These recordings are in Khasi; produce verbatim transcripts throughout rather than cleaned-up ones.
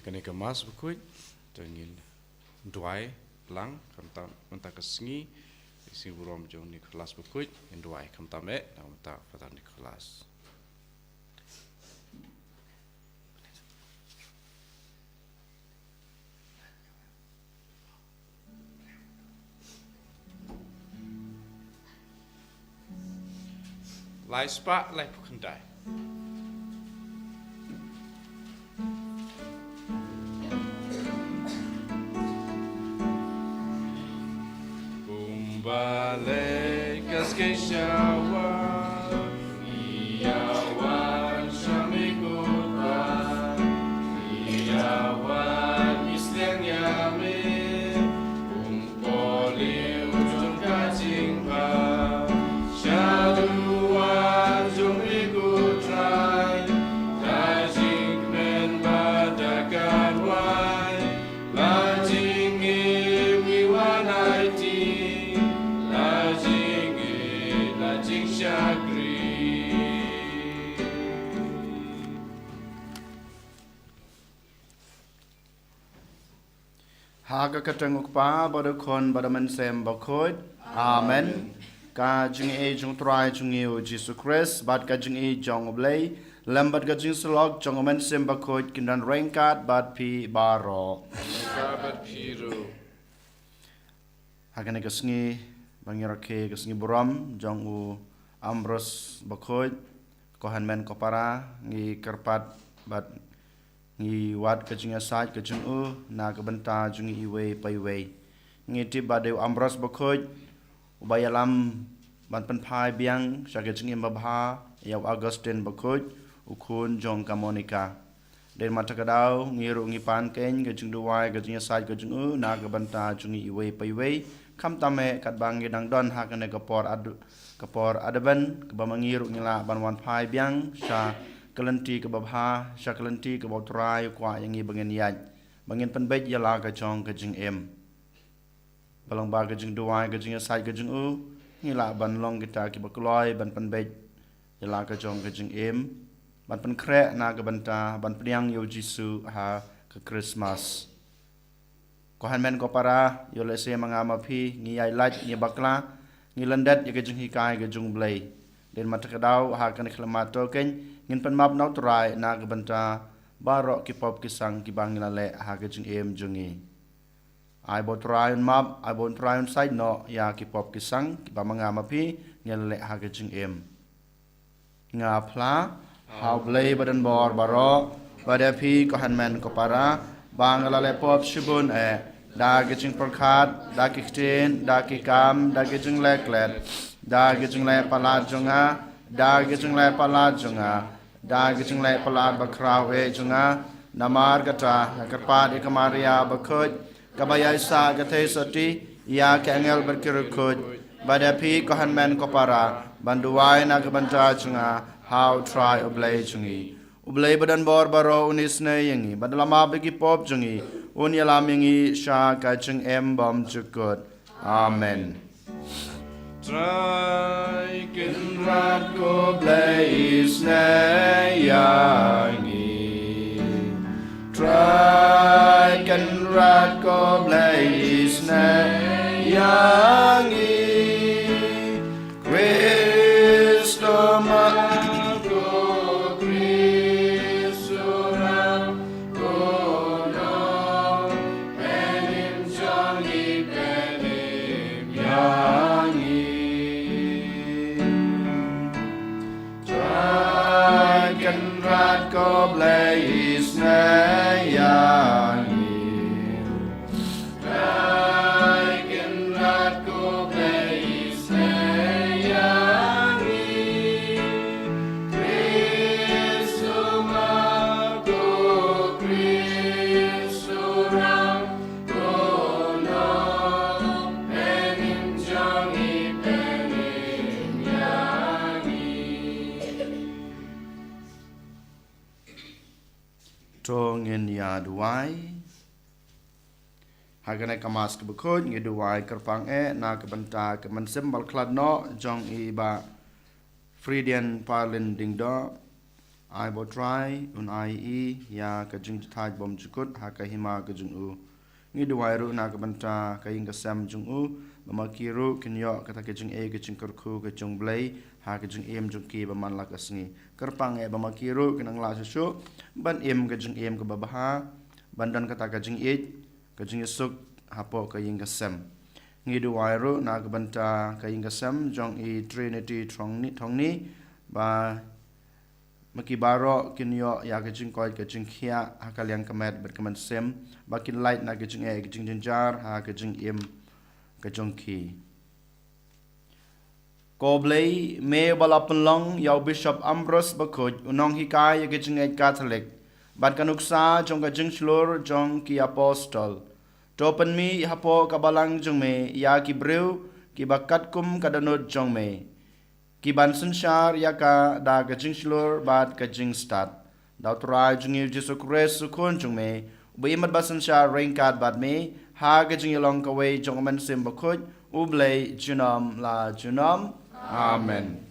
Kane ka Mass bakhuid, to ngin duwai lang, khamtam mynta ka sngi, ka sngi burom jong Nicholas bakhuid, ngin duwai khamtam eh, na mynta Father Nicholas. Lai spah, lai phew khyndai. Kumba leh ka skei shawa, ïa wan sha me ko Pa, ïa wan mi sliang ïa me, kum poli u jong ka jingpha, sha duwar jong me ko Trai, ka jingkmen bad da ka rwai, la jingim ngi wan aiti, la jingim la jingshakri. Ha ka kyrteng u Kpa bad u Khun bad u Mynsiem Bakhuid. Amen. Ka jingïeit jong u Trai jong ngi u Jisu Khrist bad ka jingïeit jong u Blei lem bad ka jingsyllok jong u Mynsiem Bakhuid kin don ryngkat bad phi baroh. Ryngkat bad phi ruh. Ha kane ka sngi ba ngi rakhe ka sngi burom jong u Ambrose Bakhuid, ko hynmen ko para, ngi kyrpad bad ngi wad ka jingïasaid ka jong u na ka bynta jong ngi iwei pa iwei. Ngi tip ba dei u Ambrose Bakhuid uba ïalam ban pynphai biang sha ka jingim babha ïa u Augustine Bakhuid, u khun jong ka Monica. Dei ma kata ka daw ngi ruh ngi pan keiñ ka jingduwai ka jingïasaid ka jong u na ka bynta jong ngi iwei pa iwei. Khamtam eh katba ngi dang don ha kane ka por ad-, ka por Advent kaba ma ngi ruh ngi lah ban wan phai biang sha ka lynti kaba bha, sha ka lynti kaba u Trai u kwah ïa ngi ba ngin ïaid, ba ngin pynbeit ïa la ka jong ka jingim. Ba long ba ka jingduwai ka jingïasaid ka jong u, ngi lah ban long kita kiba kloi ban pynbeit ïa la ka jong ka jingim, ban pynkhreh na ka bynta ban pdiang ïa u Jisu ha ka Christmas. Ko hynmen ko para, ïoh lehse ma nga ma phi ngi ïai lait, ngi bakla, ngi lyndet ïa ka jinghikai ka jong u Blei. Dei ma kata ka daw ha kane ka khyllipmat to keiñ ngin pynmap na u Trai na ka bynta baroh ki pop ki sang kiba ngi la leh ha ka jingim jong ngi. Ai ba u Trai un map, ai ba u Trai un said noh ïa ki pop ki sang kiba ma nga ma phi ngi la leh ha ka jingim. Nga phla ha u Blei badonbor baroh, bad ïa phi ko hynmen ko para, ba nga la leh pop shibun eh, da ki jingpyrkhat, da ki ktien, da ki kam, da ki jingleh klet, da ki jingleh palat jong nga, da ki jingleh palat jong nga, da ki jingleh palat bakhraw eh jong nga. Namar kata nga kyrpad ïa ka Maria bakhuid, kaba ïai sah ka theisotti ïa ki angel bad ki riewkhuid, bad ïa phi ko hynmen ko para, ban duwai na ka bynta jong nga ha u Trai u Blei jong ngi. U Blei badonbor baroh un isynei ïa ngi bad un la map ïa ki pop jong ngi, un ïalam ïa ngi sha ka jingim bymjukut. Amen. Trai Kynrad ko Blei isynei ïa ngi. Trai Kynrad ko Blei isynei ïa ngi. Khrist u map, ko Khrist u ram, ko nongpynim jong ngi, pynim ïa ngi. Trai Kynrad ko Blei isynei ïa ngi. Trai Kynrad ko Blei isynei ïa ngi. Khrist u map, ko Khrist u ram, ko nongpynim jong ngi, pynim ïa ngi. To ngin ïa duwai. Ha kane ka Mass kaba khuid ngi duwai kyrpang eh na ka bynta ka mynsiem ba la khlad noh jong i Bah Fridian Parlin Diengdoh, Ai ba U Trai un ai ïa ka jingthait bymjukut ha ka hima ka jong u. Ngi duwai ruh na ka bynta ka ïing ka sem jong u, ba ma ki ruh kin ïoh kata ka jingïeit ka jingkyrkhu ka jong U Blei ha ka jingim jong ki ba man la ka sngi. Kyrpang eh ba ma ki ruh kin nang lah shuh shuh ban im ka jingim kaba bha, ban don kata ka jingïeit ka jingïasuk hapoh ka ïing ka sem. Ngi duwai ruh na ka bynta ka ïing ka sem jong i Trinity Thongni, Thongni, ba ma ki baroh kin ïoh ïa ka jingkoit ka jingkhiah ha ka liang ka met bad ka mynsiem, ba kin lait na ka jingeh ka jingjynjar ha ka jingim ka jong ki. Ko Blei, me ba la pynlong ïa u Bishop Ambrose Bakhuid u nonghikai ïa ka jingngeit Katholik bad ka nuksa jong ka jingshlur jong ki apostol, to pynmih hapoh ka balang jong me ïa ki briew kiba katkum ka dohnud jong me, ki ban synshar ïa ka da ka jingshlur bad ka jingstad. Da U Trai jong ngi U Jisu Khrist U Khun jong me, uba im bad ba synshar ryngkat bad me ha ka jingïalong kawei jong U Mynsiem Bakhuid, U Blei junom la junom. Amen.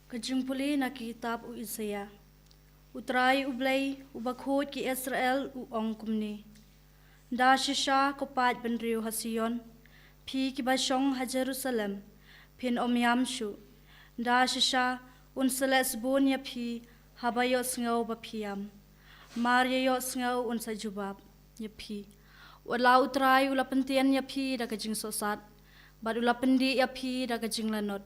Ka jingpule na ka kitab u Isaïah. U Trai U Blei, uba khuid ki Israel, u ong kumne: Da shisha, ko paid bynriew ha Sion, phi kiba shong ha Jerusalem, phin ym ïam shuh. Da shisha, un sa leh sbun ïa phi haba ïohsngew ba phi ïam. Mar ïa ïohsngew un sa jubab ïa phi: Wat la U Trai u la pyntien ïa phi da ka jingsohsat, bad u la pyndih ïa phi da ka jinglanot.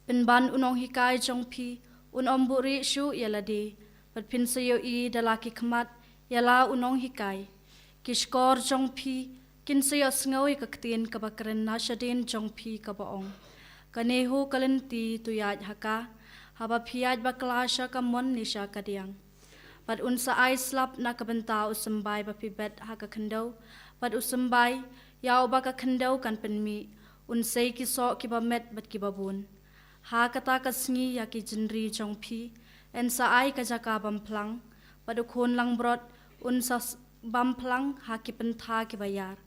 Pynban u nonghikai jong phi un ym buhrieh shuh ïa lade, bad phin sa ïohi da la ki khmat ïa la u nonghikai. Ki shkor jong phi kin sa ïohsngew ïa ka ktien kaba kren na shadien jong phi kaba ong: Kane ho ka lynti, to ïaid ha ka, haba phi ïaid bakla sha kamon ne sha kadiang. Bad un sa ai slap na ka bynta u symbai ba phi bet ha ka khyndew, bad u symbai ïa uba ka khyndew kan pynmih, un sei ki soh kiba met bad kiba bun. Ha kata ka sngi, ïa ki jingri jong phi yn sa ai ka jaka bam phlang, bad u khun langbrot un sa s-, bam phlang ha ki pyntha kiba ïar.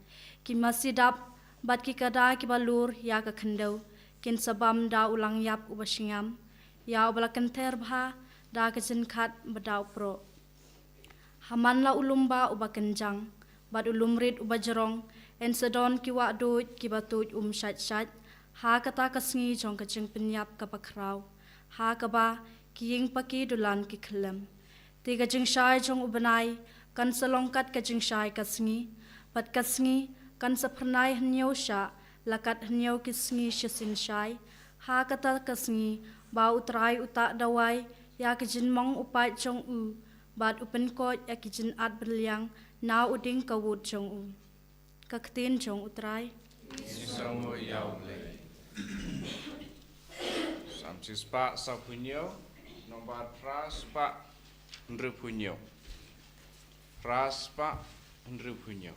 Ki masi dap bad ki kada kiba lur ïa ka khyndew kin sa bam da u langïap uba shngaiñ, ïa uba la kynther bha da ka jingkhat bad da u proh. Ha man la u lymbah uba kynjang bad u lymrit uba jrong, yn sa don ki wahduid kiba tuid um shait shait ha kata ka sngi jong ka jingpynïap kaba khraw, ha kaba ki ïing paki dulan ki khyllem. Te ka jingshai jong u bnai kan sa long kat ka jingshai ka sngi, bad ka sngi kan sa phyrnai hynñiew shah, la kat hynñiew ki sngi shisien shai. Ha kata ka sngi ba U Trai u tah dawai ïa ka jingmong u paid jong u, bad u pynkoit ïa ki jingat bylliang na u ding ka wut jong u. Ka ktien jong U Trai. Ngi sngewnguh ïa U Blei. Psalm shispah sawphew hynñiew, nombar phra spah hynriewphew hynñiew. Phra spah hynriewphew hynñiew.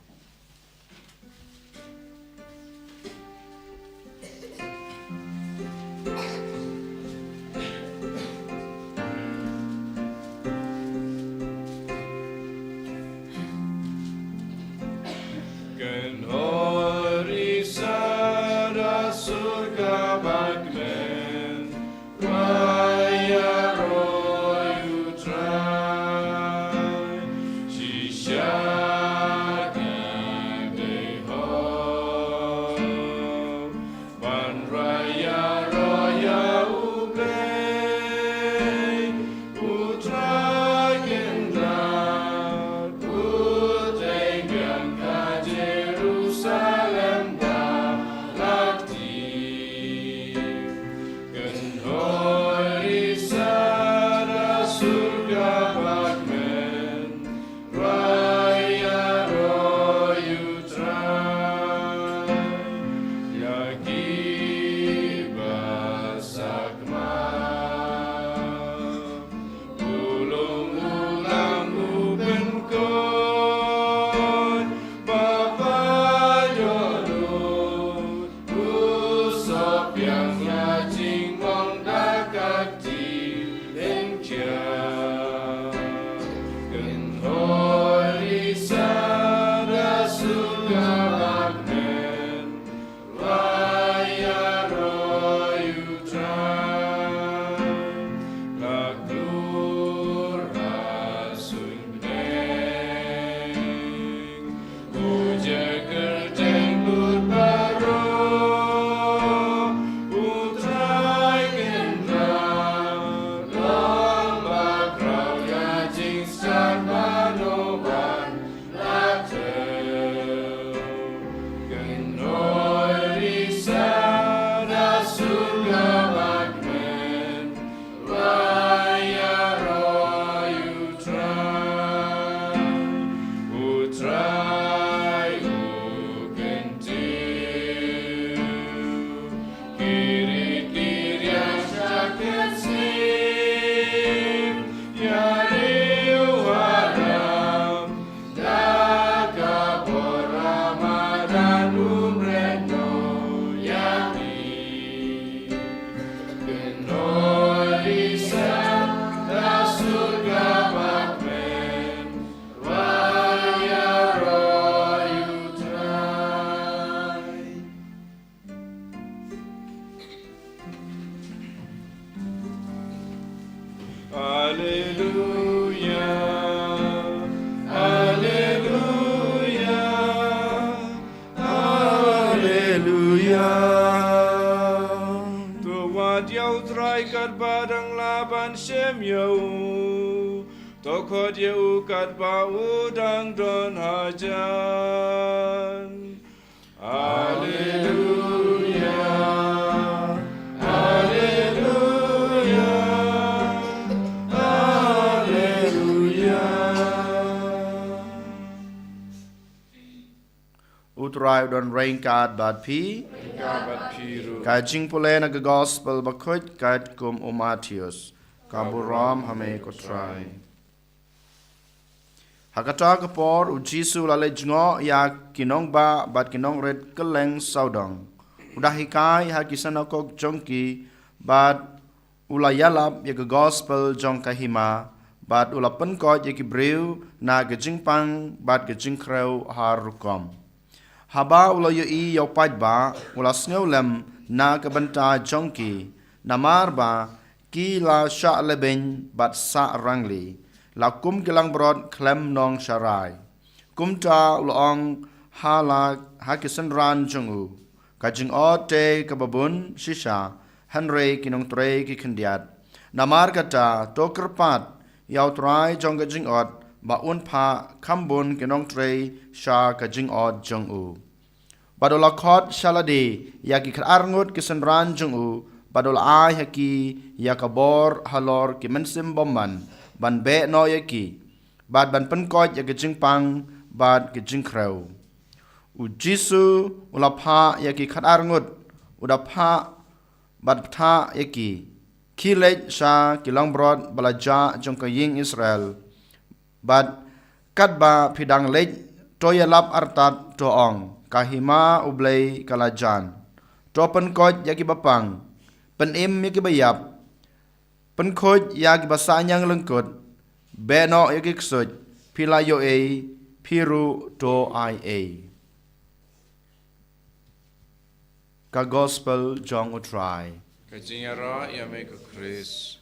Kan hori sada surga bakmen, waya roi U Trai, shisha ki dei ho. Ban raya roya U Blei, U Trai Kynrad, U Trai Kynrad ka Jerusalem. Shem ïa u, to khot ïa u katba u dang don hajan. Alleluia, alleluia, alleluia. U Trai u don ryngkat bad phi. Ryngkat bad phi ruh. Ka jingpule na ka gospel bakhuid katkum u Mathaios. Ka burom ha me ko Trai. Ha kata ka por u Jisu u la leit jngoh ïa ki nongbah bad ki nongrit kylleng sawdong. U da hikai ha ki synagog jong ki bad u la ïalap ïa ka gospel jong ka hima bad u la pynkoit ïa ki briew na ka jingpang bad ka jingkhrew har rukom. Haba u la ïohi ïa u paidbah u la sngewlem na ka bynta jong ki, namar ba ki la shah lehbeiñ bad sah rangli, la kum ki langbrot khlem nongsharai. Kumta u la ong ha la ha ki synran jong u, ka jingot te kaba bun shisha, hynrei ki nongtrei ki khyndiat. Namar kata to kyrpad ïa u Trai jong ka jingot ba un phah kham bun ki nongtrei sha ka jingot jong u. Bad u la khot sha lade ïa ki khatar ngut ki synran jong u, bad u la ai ha ki ïa ka bor halor ki mynsiem bymman, ban beh noh ïa ki, bad ban pynkoit ïa ka jingpang bad ka jingkhrew. U Jisu u la phah ïa ki khatar ngut, u da phah bad bthah ïa ki, khie leit sha ki langbrot ba la jah jong ka ïing Israel. Bad katba phi dang leit, to ïalap artat, to ong, ka hima U Blei ka la jan. To pynkoit ïa ki bapang, pynim ïa ki baïap, pynkhuid ïa ki ba sahñiang lyngkut, beh noh ïa ki ksuid, phi la ïoh ei, phi ruh to ai ei. Ka gospel jong U Trai. Ka jingïarap ïa me ko Khrist.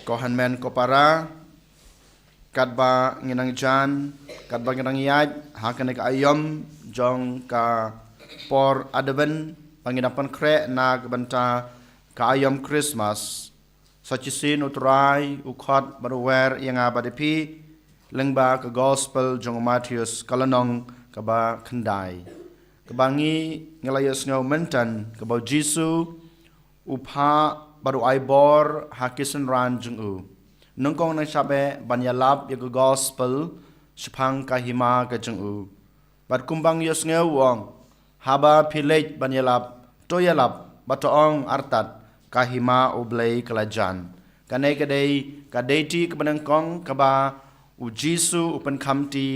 Ko hynmen ko para, katba ngi nang jan, katba ngi nang ïaid ha kane ka aïom jong ka por Advent, ba ngi dang pynkhreh na ka bynta ka aïom Christmas. Sa shisien U Trai u khot bad u wer ïa nga bad ïa phi lyngba ka gospel jong u Mathaios, ka lynnong kaba khyndai, kaba ngi, ngi la ïohsngew mynta, kaba u Jisu u phah bad u ai bor ha ki synran jong u. Nyngkong nang shah beh ban ïalap ïa ka gospel shaphang ka hima ka jong u. Bad kumba ngi ïohsngew u ong, haba phi leit ban ïalap, to ïalap bad to ong artat, ka hima U Blei ka la jan. Kane ka dei ka deiti kaba nyngkong kaba u Jisu u pynkhamti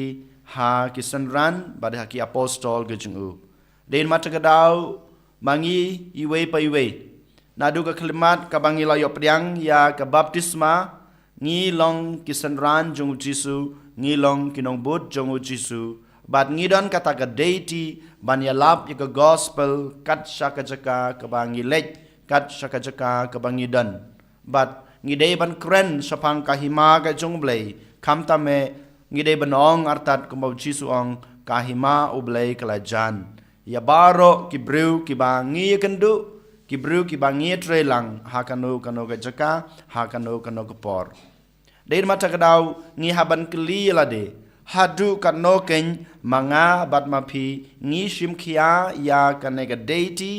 ha ki synran bad ha ki apostol ka jong u. Dei namar kata ka daw ba ngi iwei pa iwei, naduh ka khyllipmat kaba ngi la ïoh pdiang ïa ka baptisma, ngi long ki synran jong u Jisu, ngi long ki nongbud jong u Jisu, bad ngi don kata ka deiti ban ïalap ïa ka gospel kat sha ka jaka kaba ngi leit, kat sha ka jaka kaba ngi don. Bad ngi dei ban kren shaphang ka hima ka jong U Blei, khamtam eh ngi dei ban ong artat kumba u Jisu u ong, ka hima U Blei ka la jan ïa baroh ki briew kiba ngi ïakynduh, ki briew kiba ngi ïatreilang ha kano kano ka jaka, ha kano kano ka por. Dei namar kata ka daw ngi hap ban kylli ïa lade, haduh katno keiñ ma nga bad ma phi ngi shim khia ïa kane ka deiti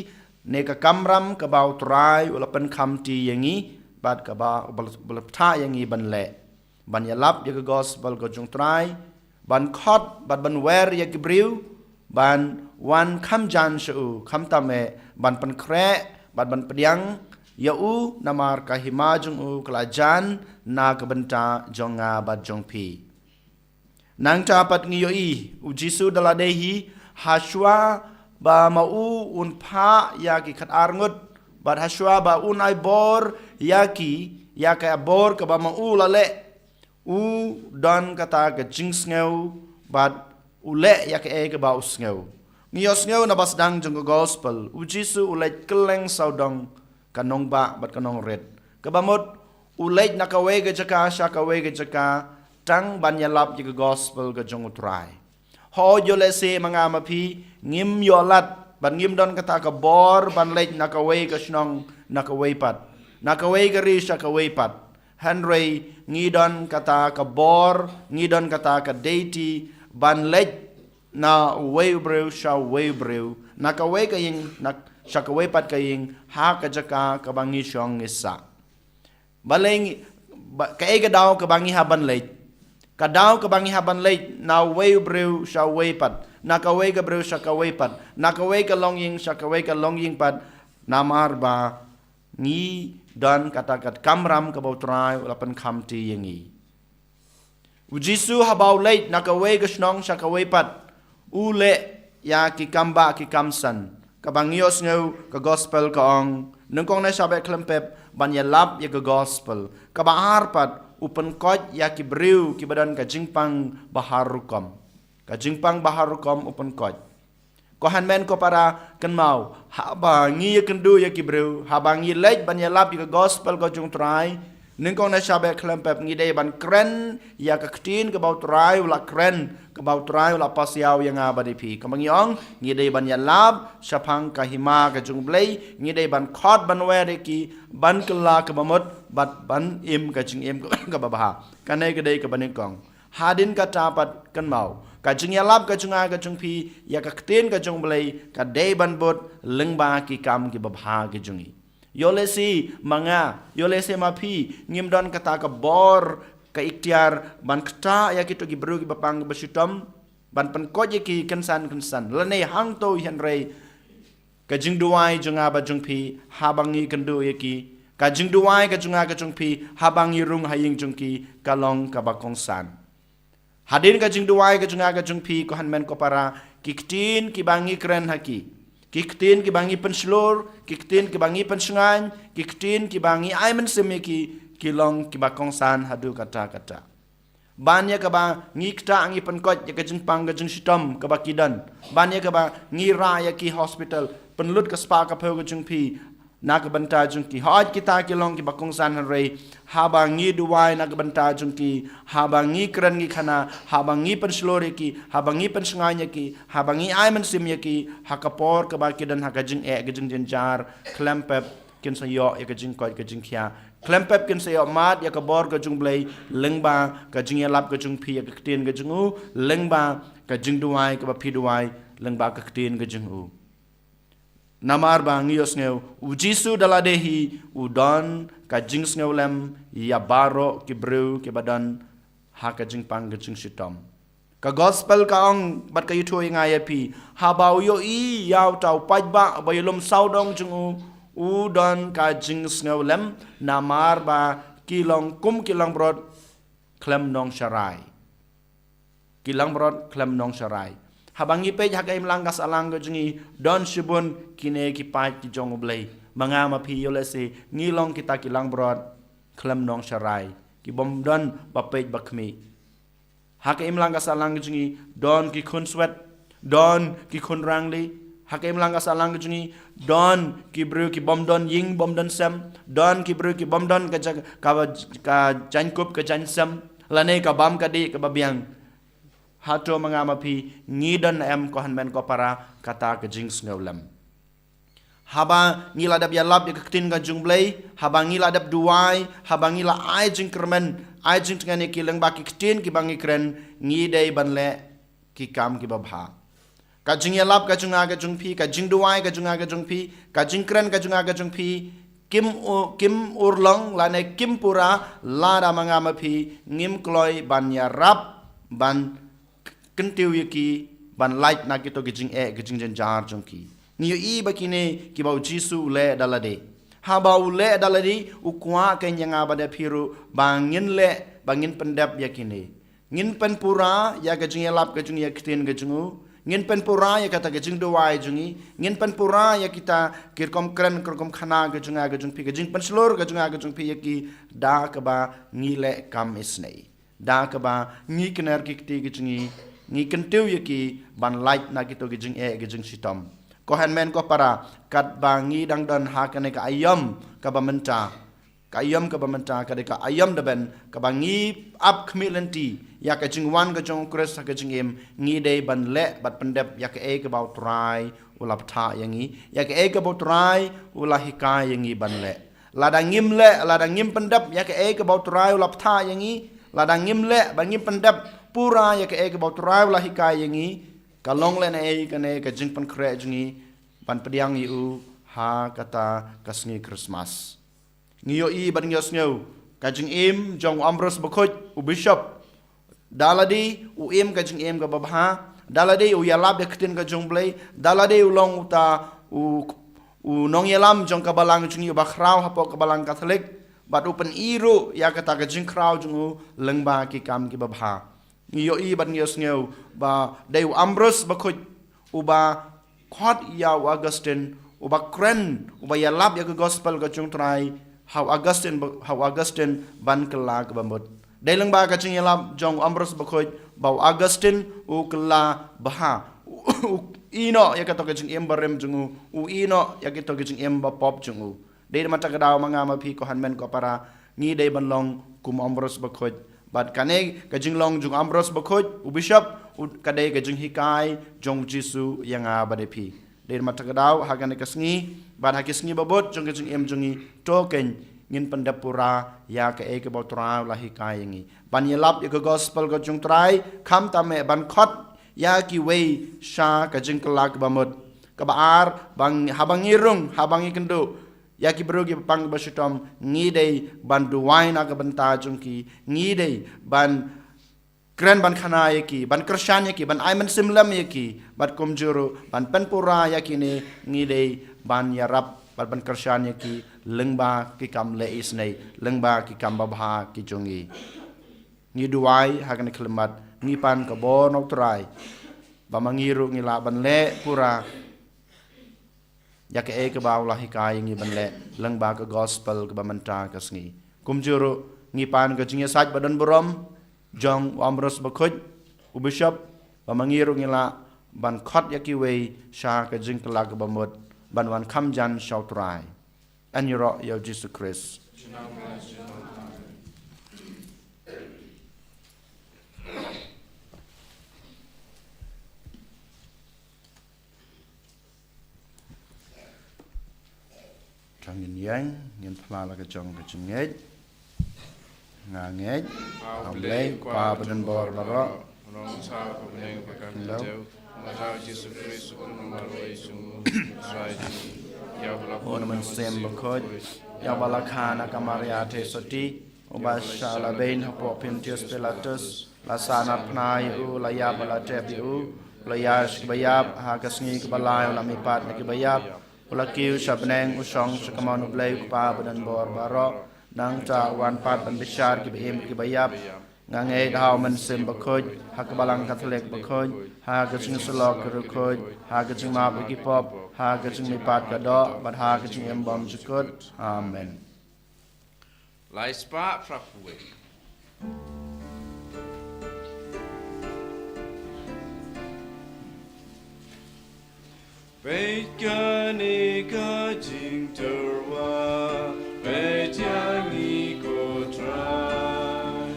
ne ka kamram kaba u Trai u la pynkhamti ïa ngi bad kaba u la, u la bthah ïa ngi ban leh, ban ïalap ïa ka gospel ka jong u Trai, ban khot bad ban wer ïa ki briew ban wan kham jan sha u, khamtam eh ban pynkhreh bad ban pdiang ïa u, namar ka hima jong u ka la jan na ka bynta jong nga bad jong phi. Nangta pat ngi ïohi u Jisu da lade hi, hashwa ba ma u un phah ïa ki khatar ngut bad hashwa ba un ai bor ïa ki, ïa ka bor kaba ma u la leh, u don kata ka jingsngew bad u leh ïa kaei kaba u sngew. Ngi ïohsngew na ba sdang jong ka gospel, u Jisu u leit kylleng sawdong ka nongbah bad ka nongrit. Kaba mut u leit na kawei ka jaka sha kawei ka jaka tang ban ïalap ïa ka gospel ka jong u Trai. Hooid, ïoh lehse ma nga ma phi ngim ïoh lad Pat ngim don kata ka bor ban leit na kawei ka shnong na kawei pat, na kawei ka ri sha kawei pat. Hynrei ngi don kata ka bor, ngi don kata ka deiti ban leit na uwei u briew sha uwei u briew, na kawei ka ïing na sha kawei pat ka ïing, ha ka jaka kaba ngi shong ngi sah. Balei ngi, ba, kaei ka daw kaba ngi hap ban leit? Ka daw kaba ngi hap ban leit na uwei u briew sha uwei pat, na kawei ka briew sha kawei pat, na kawei ka longïing sha kawei ka longïing pat, namar ba ngi don kata ka kamram kaba U Trai u la pynkhamti ïa ngi. U Jisu haba u leit na kawei ka shnong sha kawei pat, u leh ïa ki kam bah ki kam san. Kaba ngi ïohsngew, ka gospel ka ong, nyngkong na sha beh khlem pep ban ïalap ïa ka gospel. Kaba ar pat, u pynkoit ïa ki briew kiba don ka jingpang ba har rukom. Ka jingpang ba har rukom u pynkoit. Ko hynmen ko para, kynmaw, haba ngi ïakynduh ïa ki briew, haba ngi leit ban ïalap ïa ka gospel ka jong U Trai, nyngkong na sha beh khlem pep ngi dei ban kren ïa ka ktien kaba U Trai u la kren, kaba U Trai u la pasiaw ïa nga bad ïa phi. Kaba ngi ong, ngi dei ban ïalap shaphang ka hima ka jong U Blei, ngi dei ban khot ban wer ïa ki, ban kylla kaba mut bad ban im ka jingim kaba bha. Kane ka dei kaba nyngkong. Hadien kata pat, kynmaw, ka jingïalap ka jong nga ka jong phi ïa ka ktien ka jong U Blei ka dei ban bud lyngba ki kam kiba bha ki jong ngi. Ïoh lehse ma nga, ïoh lehse ma phi, ngim don kata ka bor, ka iktiar ban ktah ïa kito ki briew kiba pang kiba shitom, ban pynkoit ïa ki kynsan kynsan. Lane hangto, hynrei ka jingduwai jong nga bad jong phi, haba ngi kynduh ïa ki, ka jingduwai ka jong nga ka jong phi, haba ngi rung ha ïing jong ki, ka long kaba kongsan. Hadien ka jingduwai ka jong nga ka jong phi, ko hynmen ko para, ki ktien kiba ngi kren ha ki, ki ktien kiba ngi pynshlur, ki ktien kiba ngi pynshngaiñ, ki ktien kiba ngi ai mynsiem ïa ki, ki long kiba kongsan haduh katta katta. Ban ïa kaba ngi ktah ngi pynkoit ïa ka jingpang ka jingshitom kaba ki don. Ban ïa kaba ngi rah ïa ki hospital, pynlut ka spah ka phew ka jong phi na ka bynta jong ki. Hooid, kita ki long kiba kongsan, hynrei haba ngi duwai na ka bynta jong ki, haba ngi kren ngi khana, haba ngi pynshlur ïa ki, haba ngi pynshngaiñ ïa ki, haba ngi ai mynsiem ïa ki, ha ka por kaba ki don ha ka jingeh ka jingjynjar, khlem pep kin sa ïoh ïa ka jingkoit ka jingkhiah. Khlem pep kin sa ïoh mad ïa ka bor ka jong U Blei lyngba ka jingïalap ka jong phi ïa ka ktien ka jong u, lyngba ka jingduwai kaba phi duwai lyngba ka ktien ka jong u. Namar ba ngi ïohsngew, U Jisu da lade hi u don ka jingsngewlem ïa baroh ki briew kiba don ha ka jingpang ka jingshitom. Ka gospel ka ong bad ka ïathuh ïa nga ïa phi, haba u ïohi ïa uta u paidbah ba ïalum sawdong jong u, u don ka jingsngewlem, namar ba ki long kum ki langbrot khlem nongsharai. Ki langbrot khlem nongsharai. Haba ngi peit ha ka imlang ka sahlang ka jong ngi, don shibun kine ki paid ki jong U Blei. Ma nga ma phi, ïoh lehse ngi long kita ki langbrot khlem nongsharai, ki bym don ba peit ba khmih. Ha ka imlang ka sahlang ka jong ngi, don ki khun swet, don ki khun rangli. Ha ka imlang ka sahlang ka jong ngi, don ki briew ki bym don ïing bym don sem, don ki briew ki bym don ka ja-, ka, ka jaiñkup ka jaiñsem, lane ka bam ka dih kaba biang. Hato ma nga ma phi ngi don em, ko hynmen ko para, kata ka jingsngewlem? Haba ngi la dep ïalap ïa ka ktien ka jong U Blei, haba ngi la dep duwai, haba ngi la ai jingkyrmen, ai jingtngen ïa ki lyngba ki ktien kiba ngi kren, ngi dei ban leh ki kam kiba bha. Ka jingïalap ka jong nga ka jong phi, ka jingduwai ka jong nga ka jong phi, ka jingkren ka jong nga ka jong phi, kim u-, kim urlong lane kim pura lada ma nga ma phi ngim kloi ban ïarap, ban kyntiew ïa ki, ban lait na kito ki jingeh ki jingjynjar jong ki. Ngi ïohi ba kine kiba U Jisu u leh da lade. Haba u leh da lade, u kwah kein ïa nga bad ïa phi ruh ba ngin leh, ba ngin pyndep ïa kine. Ngin pynpura ïa ka jingïalap ka jong ngi ïa ka ktien ka jong u. Ngin pynpura ïa kata ka jingduwai jong ngi. Ngin pynpura ïa kita ki rukom kren, ki rukom khana ka jong nga ka jong phi, ka jingpynshlur ka jong nga ka jong phi ïa ki, da kaba ngi leh kam isynei. Da kaba ngi kner ki kti ki jong ngi, ngi kyntiew ïa ki ban lait na kito ki jingeh ki jingshitom. Ko hynmen ko para, katba ngi dang don ha kane ka aïom kaba mynta, ka aïom kaba mynta ka dei ka aïom da ban kaba ngi ap khmih lynti ïa ka jingwan ka jong u Khrist ha ka jingim, ngi dei ban leh bad pyndep ïa kaei kaba u Trai u la bthah ïa ngi, ïa kaei kaba u Trai u la hikai ïa ngi ban leh. Lada ngim leh, lada ngim pyndep ïa kaei kaba u Trai u la bthah ïa ngi, lada ngim leh ba ngim pyndep pura ïa kaei kaba u Trai u la hikai ïa ngi, ka long lehnohei kane ka jingpynkhreh jong ngi ban pdiang ïa u ha kata ka sngi Christmas. Ngi ïohi bad ngi ïohsngew ka jingim jong u Ambrose Bakhuid, u bishop. Da lade u im ka jingim kaba bha, da lade u ïalap ïa ka ktien ka jong u Blei, da lade u long uta u, u nongïalam jong ka balang jong ngi uba khraw hapoh ka balang Katholik, bad u pyni ruh ïa kata ka jingkhraw jong u lyngba ki kam kiba bha. Ngi ïohi bad ngi ïohsngew ba dei u Ambrose Bakhuid uba khot ïa u Augustine, uba kren, uba ïalap ïa ka gospel ka jong u Trai ha u Augustine ba-, ha u Augustine ban kylla kaba mut. Dei lyngba ka jingïalap jong u Ambrose Bakhuid ba u Augustine u kylla bha. U ïehnoh ïa kato ka jingim barim jong u, u ïehnoh ïa kato ka jingim bapop jong u. Dei da kata ka daw ma nga ma phi ko hynmen ko para, ngi dei ban long kum u Ambrose Bakhuid. Bad kane ka jinglong jong u Ambrose Bakhuid, u bishop, u, ka dei ka jinghikai jong u Jisu ïa nga bad ïa phi. Dei da kata ka daw ha kane ka sngi bad ha ki sngi ba bud jong ka jingim jong ngi, to kein ngin pyndep pura ïa kaei kaba u Trai u la hikai ïa ngi. Ban ïalap ïa ka gospel ka jong u Trai, khamtam eh ban khot ïa kiwei sha ka jingkylla kaba mut. Kaba ar, ba ngi, haba ngi rung, haba ngi kynduh ïa ki briew kiba pang kiba shitom, ngi dei ban duwai na ka bynta jong ki, ngi dei ban kren ban khana ïa ki, ban kyrshan ïa ki, ban ai mynsiem lem ïa ki, bad kumjuh ruh ban pynpura ïa kine, ngi dei ban ïarap bad ban kyrshan ïa ki lyngba ki kam leh isynei, lyngba ki kam babha ki jong ngi. Ngi duwai ha kane ka khyllipmat, ngi pan ka bor na u Trai ba ma ngi ruh ngi lah ban leh pura ïa kaei kaba u la hikai ïa ngi ban leh lyngba ka gospel kaba mynta ka sngi. Kumjuh ruh ngi pan ka jingïasaid ba don burom jong u Ambrose Bakhuid, u bishop, ba ma ngi ruh ngi lah ban khot ïa kiwei sha ka jingkylla kaba mut ban wan kham jan sha u Trai. Yn ïaroh ïa u Jisu Khrist. Tang ngin ïeng, ngin phla la ka jong ka jingngeit. Nga ngeit ha U Blei, U Kpa badonbor baroh. Nongsa ka bneng ba ka khyndew. Nga ngeit ha U Jisu Khrist, u kynmaw marwei jong u, u Trai jong ngi. Ïa uba la bun na Mynsiem Bakhuid, ïa uba la kha na ka Maria Theisotti, uba shah la beiñ hapoh Pontius Pilatus, la sahnarphna ïa u, la ïap bad la tep ïa u, u la ïaid sha kiba ïap, ha ka sngi kaba lai u la mihpat na kiba ïap, u la kiew sha bneng, u shong sha kamon U Blei U Kpa badonbor baroh. Nangta u wan pat ban bishar kiba im kiba ïap. Nga ngeit ha U Mynsiem Bakhuid, ha ka Balang Katholik bakhuid, ha ka jingïasyllok ki riewkhuid, ha ka jingmap ïa ki pop, ha ka jingmihpat ka doh, bad ha ka jingim bymjukut. Amen. Lai spah phra phew wei. Peit kane ka jingtyrwa, peit ïa ngi ko Trai.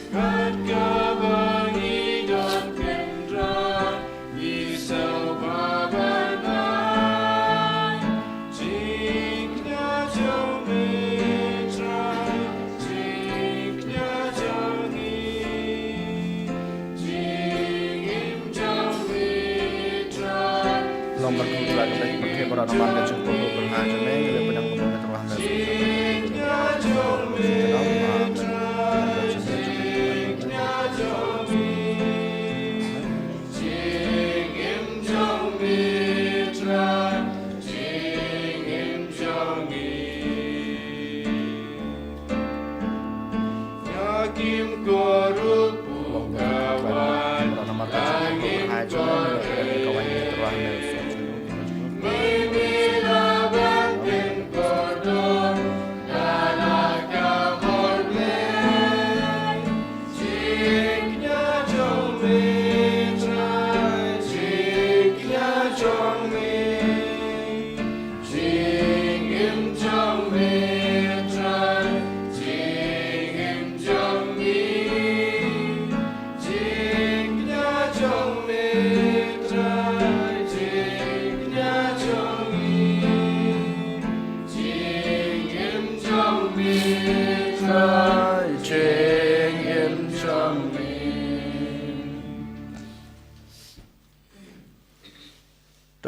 Kat kaba ngi don kynrad, ngi sngewbha ban ai. Jingkñia jong me Trai, jingkñia jong ngi. Long barkun la ka bek pakai bara naman ka jingpur pur ha jong me, le penang pur na terwah me.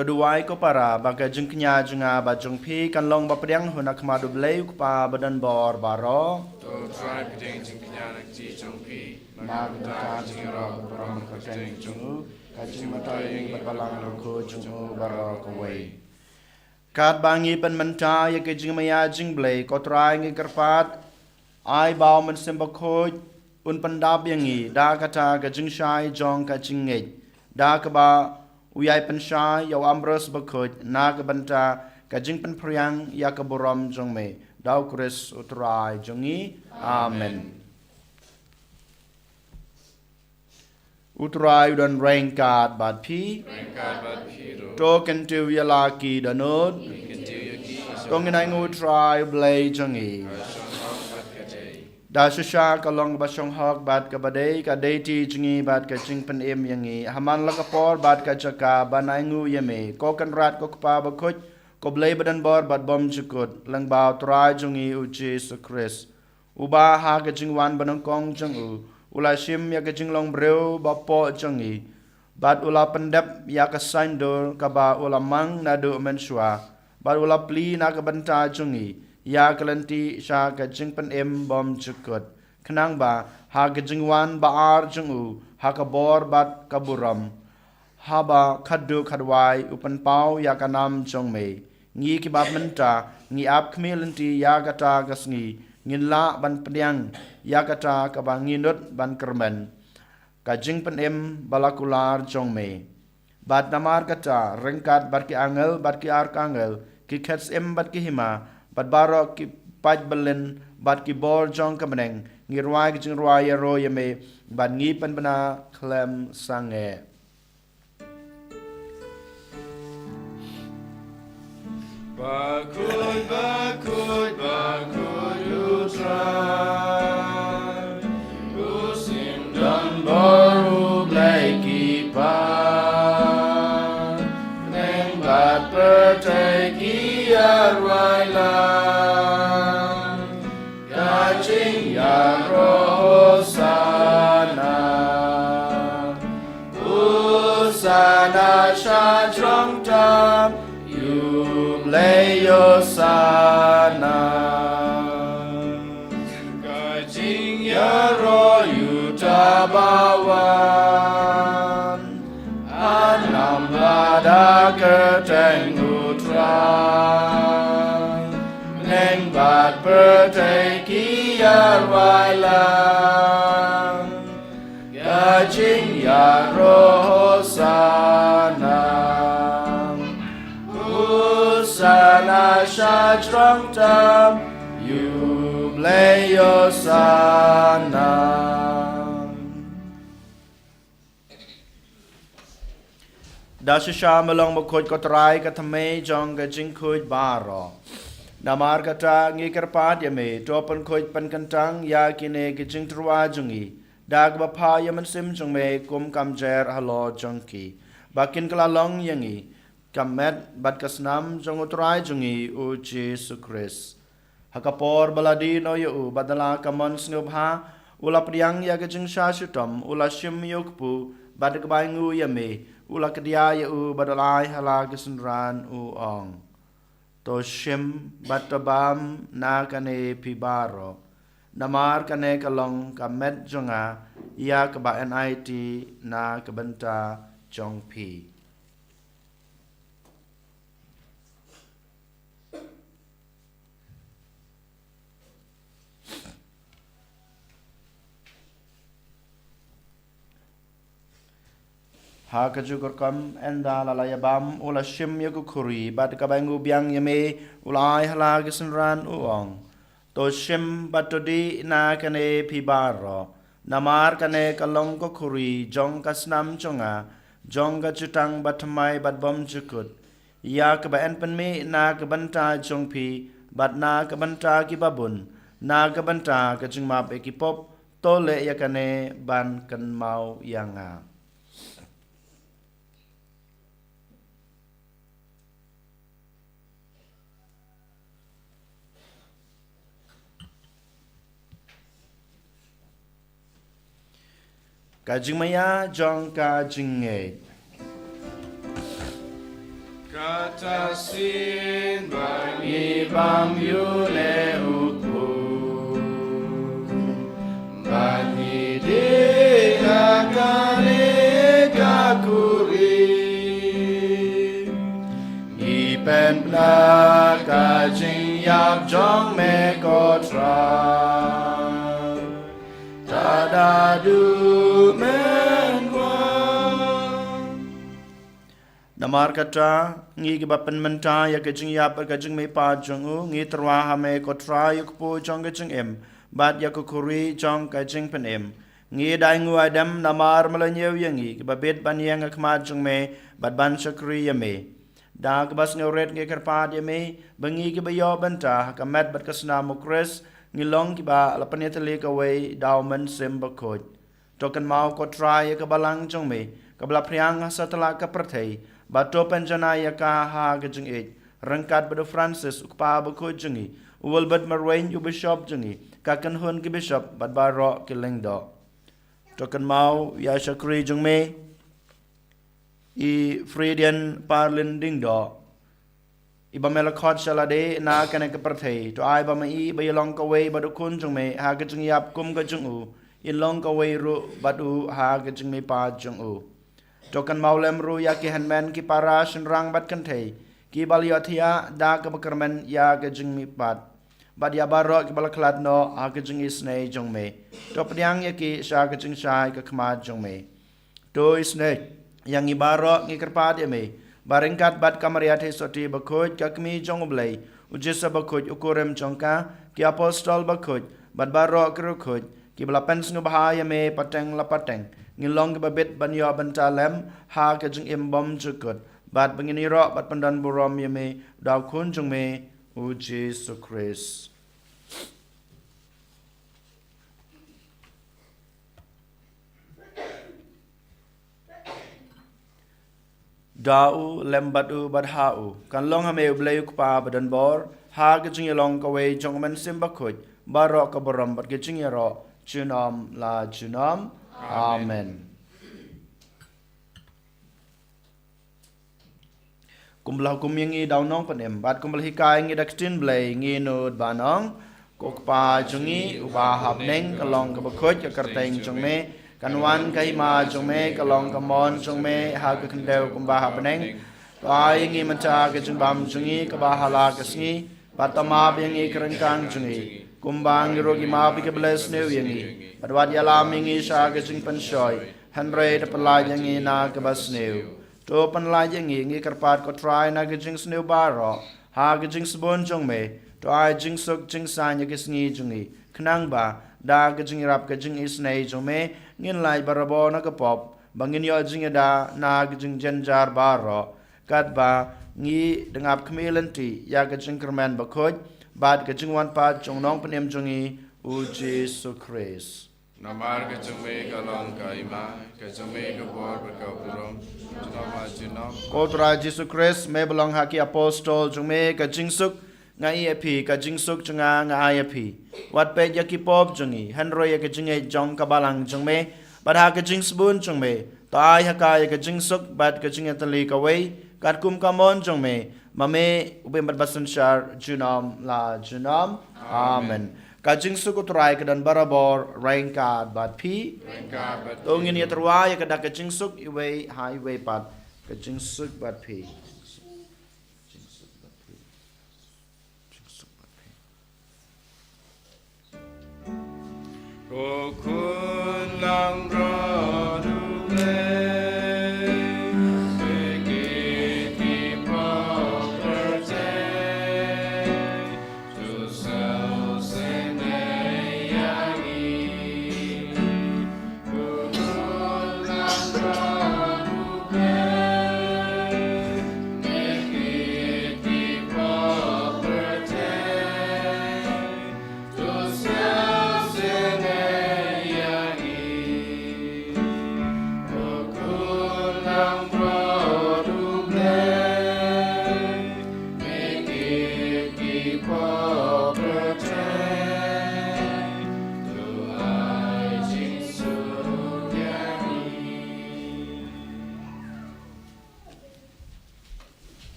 To duwai ko para ba ka jingkñia jong nga bad jong phi kan long ba pdiang hun ha khmat U Blei U Kpa badonbor baroh. To trai pdiang jingkñia na ka kti jong phi, na ka bynta ka jingïaroh ka burom ka kyrteng jong u, ka jingmyntoi ïing bad balang lyngkhuh jong u baroh kawei. Katba ngi pynmynta ïa ka jingmaïa jingblei, ko Trai ngi kyrpad, ai ba U Mynsiem Bakhuid un pyndap ïa ngi da kata ka jingshai jong ka jingngeit, da kaba u ïai pynshai ïa u Ambrose Bakhuid na ka bynta ka jingpynphriang ïa ka burom jong me, da U Khrist U Trai jong ngi. Amen. U Trai u don ryngkat bad phi. Ryngkat bad phi ruh. To kyntiew ïa la ki dohnud. Kyntiew ïa ki. To ngin ainguh U Trai U Blei jong ngi. Ka shong hok bad ka dei. Da shisha ka long kaba shong hok bad kaba dei, ka dei ti jong ngi bad ka jingpynim ïa ngi. Ha man la ka por bad ka jaka ban ainguh ïa me, ko Kynrad ko Kpa Bakhuid, ko Blei badonbor bad bymjukut, lyngba U Trai jong ngi U Jisu Khrist. Uba ha ka jingwan banyngkong jong u, u la shim ïa ka jinglong briew bapoh jong ngi, bad u la pyndep ïa ka saiñdur kaba u la mang naduh mynshuwa, bad u la plie na ka bynta jong ngi ïa ka lynti sha ka jingpynim bymjukut, khnang ba ha ka jingwan ba ar jong u ha ka bor bad ka burom, haba khatduh khatwai u pynpaw ïa ka nam jong me, ngi kiba mynta ngi ap khmih lynti ïa kata ka sngi, ngin lah ban pdiang ïa kata kaba ngi nud ban kyrmen, ka jingpynim ba la kular jong me. Bad namar kata, ryngkat bad ki angel bad ki arkangel, ki khet syiem bad ki hima, bad baroh ki paid byllien bad ki bor jong ka bneng, ngi rwai ka jingrwai ïaroh ïa me, bad ngi pynbna khlem sangeh. Bakhuid, bakhuid, bakhuid U Trai, u Syiem donbor, U Blei ki para, bneng bad pyrthei ki ïarwai lang. Ka jingïaroh Hosana. Hosana sha jrong tam, ïa U Blei Hosana. Ka jingïaroh ïa uta ba wan. Hangne bad ha kyrteng U Trai, bneng bad pyrthei ki ïarwai lang. Ka jingïaroh Hosana. Hosana sha jrong tam, ïa U Blei Hosana. Da shisha me long bakhuid ko Trai, ka thymmei jong ka jingkhuid baroh. Namar kata ngi kyrpad ïa me, to pynkhuid pynkyntang ïa kine ki jingtyrwa jong ngi, da kaba phah ïa u Mynsiem jong me kum ka mjer halor jong ki, ba kin kylla long ïa ngi ka met bad ka snam jong U Trai jong ngi U Jisu Khrist. Ha ka por ba la die noh ïa u bad da la ka mon sngewbha, u la pdiang ïa ka jingshah shitom, u la shim ïa u kpu, bad da kaba ainguh ïa me, u la kdiah ïa u bad u la ai ha la ki synran, u ong: To shim bad to bam na kane phi baroh, namar kane ka long ka met jong nga, ïa kaba yn aiti na ka bynta jong phi. Ha kajuh ka rukom, ynda la la ïabam, u la shim ïa ka khuri, bad kaba ainguh biang ïa me, u la ai ha la ki synran, u ong: To shim bad to dih na kane phi baroh, namar kane ka long ka khuri jong ka snam jong nga, jong ka jutang bathymmai bad bymjukut, ïa kaba yn pynmih na ka bynta jong phi bad na ka bynta ki babun, na ka bynta ka jingmap ïa ki pop. To leh ïa kane ban kynmaw ïa nga. Ka jingmaïa jong ka jingngeit. Kata sien ba ngi bam ïa u leh u kpu, ba ngi dei ha ka leh ka khuri. Ngi pynbna ka jingïap jong me ko Trai, tad haduh men wan. Namar kata, ngi kiba pynmynta ïa ka jingïap bad ka jingmihpat jong u, ngi tyrwa ha me ko Trai ïa u kpu jong ka jingim bad ïa ka khuri jong ka jingpynim. Ngi da ainguh aidem namar me la ñiew ïa ngi kiba bit ban ïeng ha khmat jong me bad ban shakri ïa me. Da kaba sngewrit ngi kyrpad ïa me ba ngi kiba ïoh bynta ha ka met bad ka snam u Khrist, ngi long kiba la pynïatylli kawei da u Mynsiem Bakhuid. To kynmaw ko Trai ïa ka balang jong me kaba la phriang ha satlak ka pyrthei, bad to pynjanai ïa ka ha ka jingïeit, ryngkat bad u Francis u kpa bakhuid jong ngi, u Wilbert Marwein u bishop jong ngi, ka kynhun ki bishop bad baroh ki lyngdoh. To kynmaw ïa shakri jong me, i Fridian Parlin Diengdoh, iba me la khot sha lade na kane ka pyrthei. To ai ba ma i ba ïa long kawei bad u khun jong me ha ka jingïap kum ka jong u, in long kawei ruh bad u ha ka jingmihpat jong u. To kynmaw lem ruh ïa ki hynmen ki para shynrang bad kynthei kiba la ïohthiah da kaba kyrmen ïa ka jingmihpat, bad ïa baroh kiba la khlad noh ha ka jingisynei jong me. To pdiang ïa ki sha ka jingshai ka khmat jong me. To isynei ïa ngi baroh, ngi kyrpad ïa me ba ryngkat bad ka Maria Theisotti bakhuid, ka kmie jong u Blei, u Joseph bakhuid u kurim jong ka, ki apostol bakhuid bad baroh ki riewkhuid kiba la pynsngewbha ïa me pateng la pateng, ngin long kiba bit ban ïoh bynta lem ha ka jingim bymjukut, bad ba ngin ïaroh bad pyndonburom ïa me da u khun jong me u Jisu Khrist. Da u, lem bad u, bad ha u, kan long ha me u Blei u Kpa badonbor, ha ka jingïalong kawei jong u Mynsiem Bakhuid, baroh ka burom bad ka jingïaroh junom la junom. Amen. Kumba la hukum ïa ngi da u Nongpynim, bad kumba la hikai ïa ngi da ka ktien Blei, ngin nud ban ong: Ko Kpa jong ngi uba ha bneng, ka long kaba khuid ka kyrteng jong me, kan wan ka hima jong me, ka long ka mon jong me ha ka khyndew kumba ha bneng. To ai ïa ngi mynta ka jingbam jong ngi kaba ha la ka sngi, bad to map ïa ngi ka ryngkang jong ngi, kumba ngi ruh ngi map ïa kiba leh sniew ïa ngi. Bad wat ïalam ïa ngi sha ka jingpynshoi, hynrei to pynlait ïa ngi na kaba sniew. To pynlait ïa ngi, ngi kyrpad ko Trai, na ka jingsniew baroh, ha ka jingsbun jong me. To ai jingsuk jingsaiñ ïa ki sngi jong ngi, khnang ba da ka jingïarap ka jingisynei jong me, ngin lait barabor na ka pop, ba ngin ïoh jingïada na ka jingjynjar baroh, katba ngi dang ap khmih lynti ïa ka jingkyrmen bakhuid bad ka jingwanpat jong u Nongpynim jong ngi, u Jisu Khrist. Namar ka jong me ka long ka hima, ka jong me ka bor bad ka burom, junom la junom. Ko Trai Jisu Khrist, me ba la ong ha ki apostol jong me: Ka jingsuk nga ai ïa phi, ka jingsuk jong nga nga ai ïa phi. Wat peit ïa ki pop jong ngi, hynrei ïa ka jingngeit jong ka balang jong me. Bad ha ka jingsbun jong me, to ai ha ka ïa ka jingsuk bad ka jingïatylli kawei, katkum ka mon jong me, ma me u bym bad basynshar junom la junom. Amen. Amen. Ka jingsuk u Trai ka don barabor ryngkat bad phi. Ryngkat bad phi. To ngin ïatyrwa ïa ka da ka jingsuk iwei ha iwei pat. Ka jingsuk bad phi. Jingsuk bad phi. Jingsuk bad phi. Ko khun langbrot U Blei,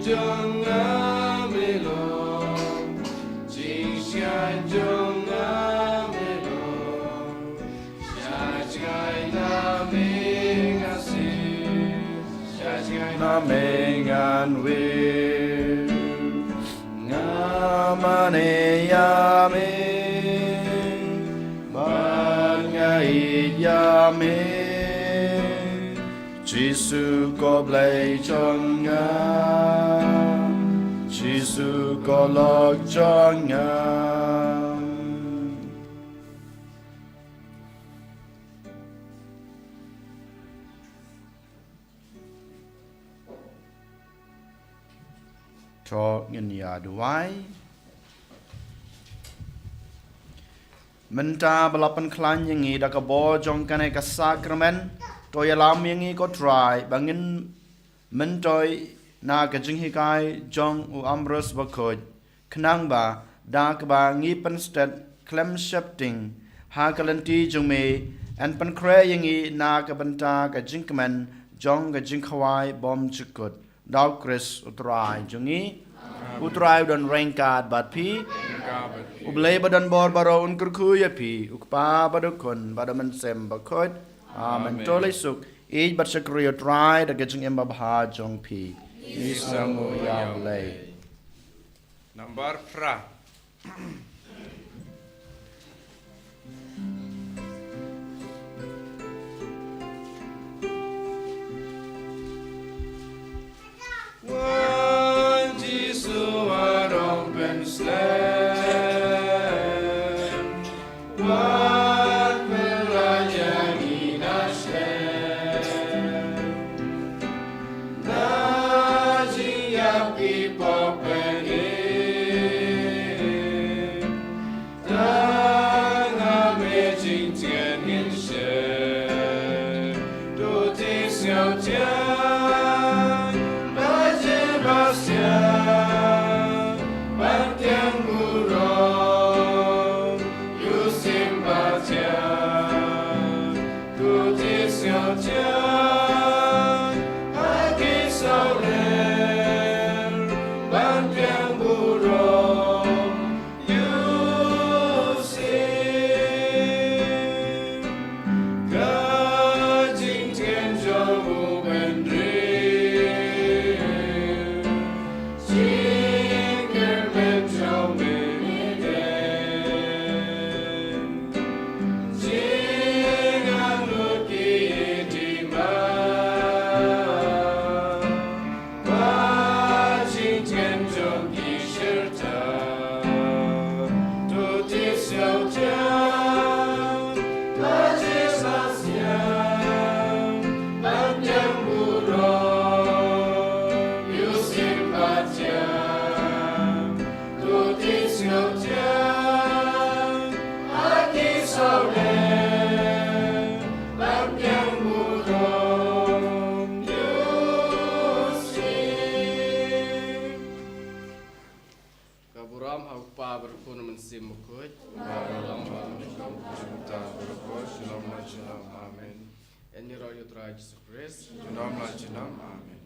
Jong nga me long, jingshngaiñ jong nga me long. Sha jngai na me nga sngewsih, sha jngai na me ngan wiar. Nga mane ïa me, bad nga ïeit ïa me. Jisu ko Blei jong nga, Jisu ko lok jong nga. To ngin ïa duwai. Mynta ba la pynkhlaiñ ïa ngi da ka bor jong kane ka sakramen, to ïalam ïa ngi ko Trai, ba ngin myntoi na ka jinghikai jong u Ambrose bakhuid, khnang ba da kaba ngi pynstet khlem sheptieng ha ka lynti jong me, yn pynkhreh ïa ngi na ka bynta ka jingkmen jong ka jingkhawai bymjukut. Da u Khrist u Trai jong ngi. U Trai u don ryngkat bad phi. U Blei ba don bor baroh un kyrkhu ïa phi, u Kpa bad u Khun bad u Mynsiem Bakhuid. Amen. Amen. To leit suk, ïeit bad shakri ïa u Trai da ka jingim babha jong phi. Ngi sngewnguh ïa u Blei. Nambar phra. Wan Jisu, wat ym pynslem. Wat pynlait ïa ngi na shlem. Na jingïapyrshah pop pynïap. Tang ha me jingtngen ngin shim. To tieng sngewthiang, ba jin ba siang, ban tieng burom, ïoh shim ba thiang. To tieng sngewthiang, ha ki sawdong, ban tieng burom, ïoh shim. Ka jingtngen jong u bynriew, jingkyrmen jong me dei, jingangnud ki dei ma. Ba jingtngen jong ki shirta. To tieng sngewthiang, ba jin ba siang, ban tieng burom, ïoh shim ba thiang. To tieng sngewthiang, ha ki sawdong, ban tieng burom, ïoh shim. Ka burom ha u Kpa bad u Khun bad u Mynsiem Bakhuid. Ka burom ha u Kpa bad u Khun bad u Mynsiem Bakhuid. Shalom, shalom. Amen. Yn ïaroh ïa u Trai Jisu Khrist. Junom la junom. Amen.